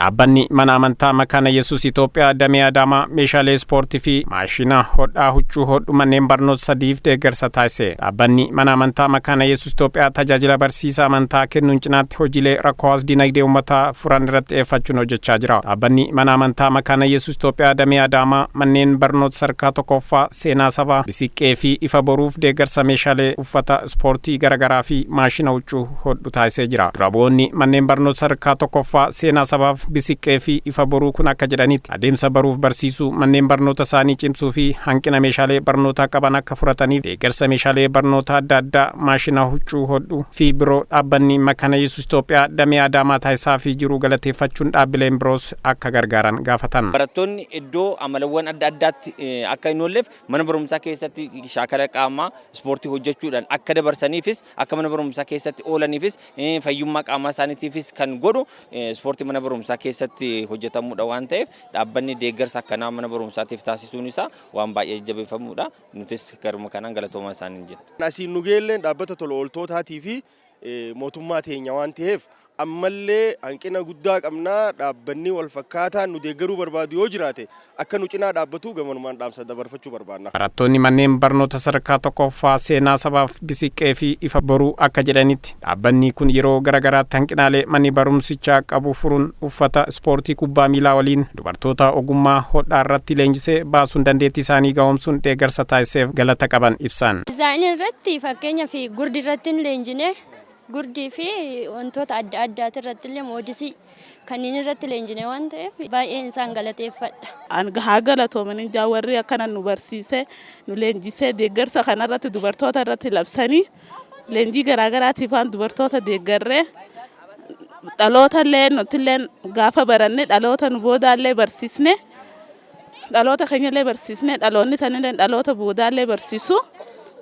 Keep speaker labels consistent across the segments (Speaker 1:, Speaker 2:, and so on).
Speaker 1: Dhaabbanni mana amantaa Makaana Yesuus Itoophiyaa damee Adaamaa meeshaalee ispoortii fi maashina hodhaa huccuu hodhu manneen barnoota sadiif deeggarsa taasise. Dhaabbanni mana amantaa Makaana Yesuus Itoophiyaa tajaajila barsiisa amantaa kennuun cinaatti hojiilee rakkoo hawaas dinagdee uummataa furan irratti xiyyeeffachuun hojjechaa jira. Dhaabbanni mana amantaa Makaana Yesuus Itoophiyaa damee Adaamaa manneen barnoota sadarkaa tokkoffaa Seenaa Sabaa, Bisiqqee fi Ifa Boruuf deeggarsa meeshaalee uffata ispoortii garaagaraa fi maashina huccuu hodhu taasisee jira. Dura bu'oonni manneen barnoota sadarkaa tokkoffaa Seenaa Sabaaf, Bisiqqee fi Ifa Boruu kun akka jedhanitti, adeemsa baruuf barsiisuu manneen barnoota isaanii cimsuu fi hanqina meeshaalee barnootaa qaban akka furataniif deeggarsa meeshaalee barnoota adda addaa, maashina huccuu hodhu fi biroo dhaabbanni Makana Yesuus Itoophiyaa damee Adaamaa taasisaa fi jiru galateeffachuun dhaabbileen biroos akka gargaaran gaafatan.
Speaker 2: Barattoonni iddoo amalawwan adda addaatti akka hin oolleef mana barumsaa keessatti shaakala qaamaa ispoortii hojjechuudhaan akka dabarsaniifis, akka mana barumsaa keessatti oolaniifis, fayyummaa qaamaa isaaniitiifis kan godhu ispoortii mana barumsaa keessatti hojjetamudha waan ta'eef, dhaabbanni deeggarsa akkanaa mana barumsaatiif taasisuun isaa waan baay'ee jajjabeeffamudha. Nutis garuma kanaan galatoomaa isaaniin jenna.
Speaker 3: Asiin nu geelleen dhaabbata tola ooltootaatii fi mootummaa teenya waan ta'eef, ammallee hanqina guddaa qabnaa, dhaabbanni wal fakkaataan nu deeggaruu barbaadu yoo jiraate akka nu cinaa dhaabbatu gamanumaan dhaamsa dabarfachuu barbaanna.
Speaker 1: Barattoonni manneen barnoota sadarkaa tokkoffaa Seenaa Sabaaf, Bisiqqee fi Ifa Boruu akka jedhanitti, dhaabbanni kun yeroo garaagaraatti hanqinaalee manni barumsichaa qabu furuun uffata ispoortii kubbaa miilaa waliin dubartoota ogummaa hodhaa irratti leenjisee baasuun dandeettii isaanii gahoomsuun deeggarsa taasiseef galata qaban ibsan.
Speaker 4: Dizaayinii irratti, fakkeenyaaf gurdi irratti hin leenjine, gurdii fi wantoota adda addaati irratti illee, moodisii kanneen irratti leenjine waan ta'eef baay'een isaan galateeffadha.
Speaker 5: An haa galatoomanii jaa warri akkana nu barsiisee, nu leenjisee, deeggarsa kanarratti dubartoota irratti labsanii leenjii garaagaraatiif waan dubartoota deeggarree dhaloota illee nutillee gaafa baranne dhaloota nu boodaallee barsiisne, dhaloota keenyallee barsiisne, dhaloonni sanillee dhaloota boodaallee barsiisu.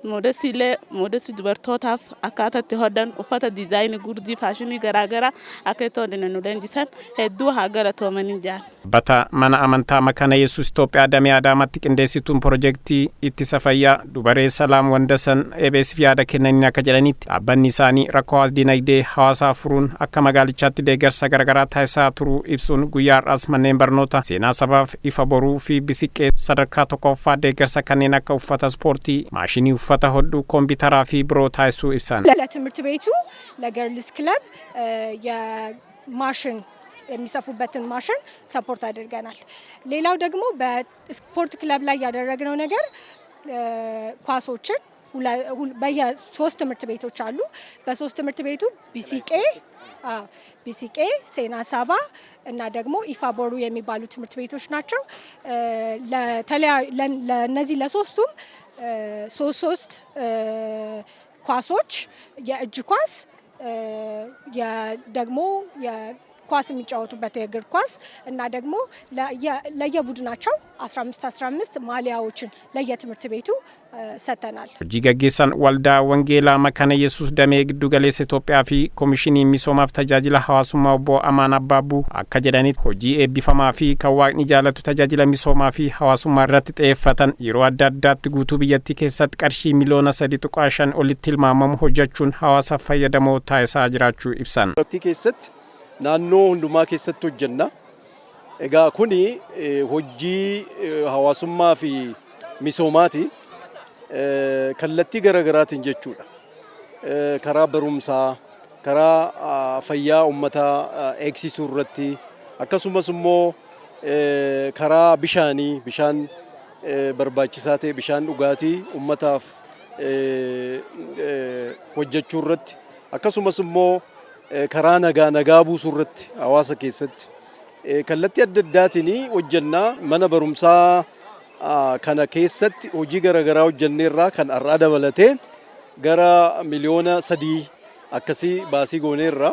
Speaker 5: Moodesiilee, moodesii dubartootaaf akkaataa itti hodhan, uffata diizaayinii gurdii faashinii garaagaraa akka itti hodhine nu leenjisan, hedduu haa galatoomanii jaan.
Speaker 1: Dhaabbata mana amantaa Makana Yesuus Itoophiyaa damee Adaamaatti qindeessituun piroojeektii ittisa fayyaa Dubaree Salaam Wandasan EBSf yaada kennaniin akka jedhanitti, dhaabbanni isaanii rakkoo hawaas dinagdee hawaasaa furuun akka magaalichaatti deeggarsa garaagaraa taasisaa turuu ibsuun, guyyaa har'aas manneen barnoota Seenaa Sabaaf, Ifa Boruu fi Bisiqqee sadarkaa tokkoffaa deeggarsa kanneen akka uffata ispoortii, maashinii uffata hodhu, koompiitaraa fi biroo taasisuu ibsan.
Speaker 6: ለትምህርት ቤቱ ለ girls club የማሽን የሚሰፉበትን ማሽን support አድርገናል። ሌላው ደግሞ በስፖርት ክለብ ላይ ያደረግነው ነገር ኳሶችን በየሶስት ትምህርት ቤቶች አሉ። በሶስት ትምህርት ቤቱ ቢሲቄ፣ ሴና ሳባ እና ደግሞ ኢፋ ቦሩ የሚባሉ ትምህርት ቤቶች ናቸው። ለእነዚህ ለሶስቱም ሶስት ሶስት ኳሶች፣ የእጅ ኳስ፣ ደግሞ ኳስ የሚጫወቱበት የእግር ኳስ እና ደግሞ ለየቡድናቸው 15 15 ማሊያዎችን ለየትምህርት ቤቱ ሰጥተናል።
Speaker 1: Hojii gaggeessaan Waldaa Wangeelaa Makana Yesuus damee giddu galeessa Itoophiyaa fi Koomishinii Misoomaaf Tajaajila Hawaasummaa obbo Amaan Abbaabbuu akka jedhanitti, hojii eebbifamaa fi kan Waaqni jaalatu tajaajila misoomaa fi hawaasummaa irratti xiyyeeffatan yeroo adda addaatti guutuu biyyattii keessatti qarshii miliyoona 3.5 olitti tilmaamamu hojjechuun hawaasa fayyadamoo taasisaa jiraachuu ibsan.
Speaker 7: Keessatti naannoo hundumaa keessatti hojjenna. Egaa kuni hojii hawaasummaa fi misoomaati. Kallattii garaagaraatiin jechuudha. Karaa barumsaa, karaa fayyaa uummataa eegsisuu irratti, akkasumas immoo karaa bishaanii, bishaan barbaachisaa ta'e, bishaan dhugaatii uummataaf hojjechuu irratti, akkasumas immoo karaa nagaa, nagaa buusuu irratti hawaasa keessatti kallattii adda addaatiin hojjennaa. Mana barumsaa kana keessatti hojii garaagaraa hojjenneerraa kan har'aa dabalatee gara miliyoona 3 akkasii baasii gooneerra.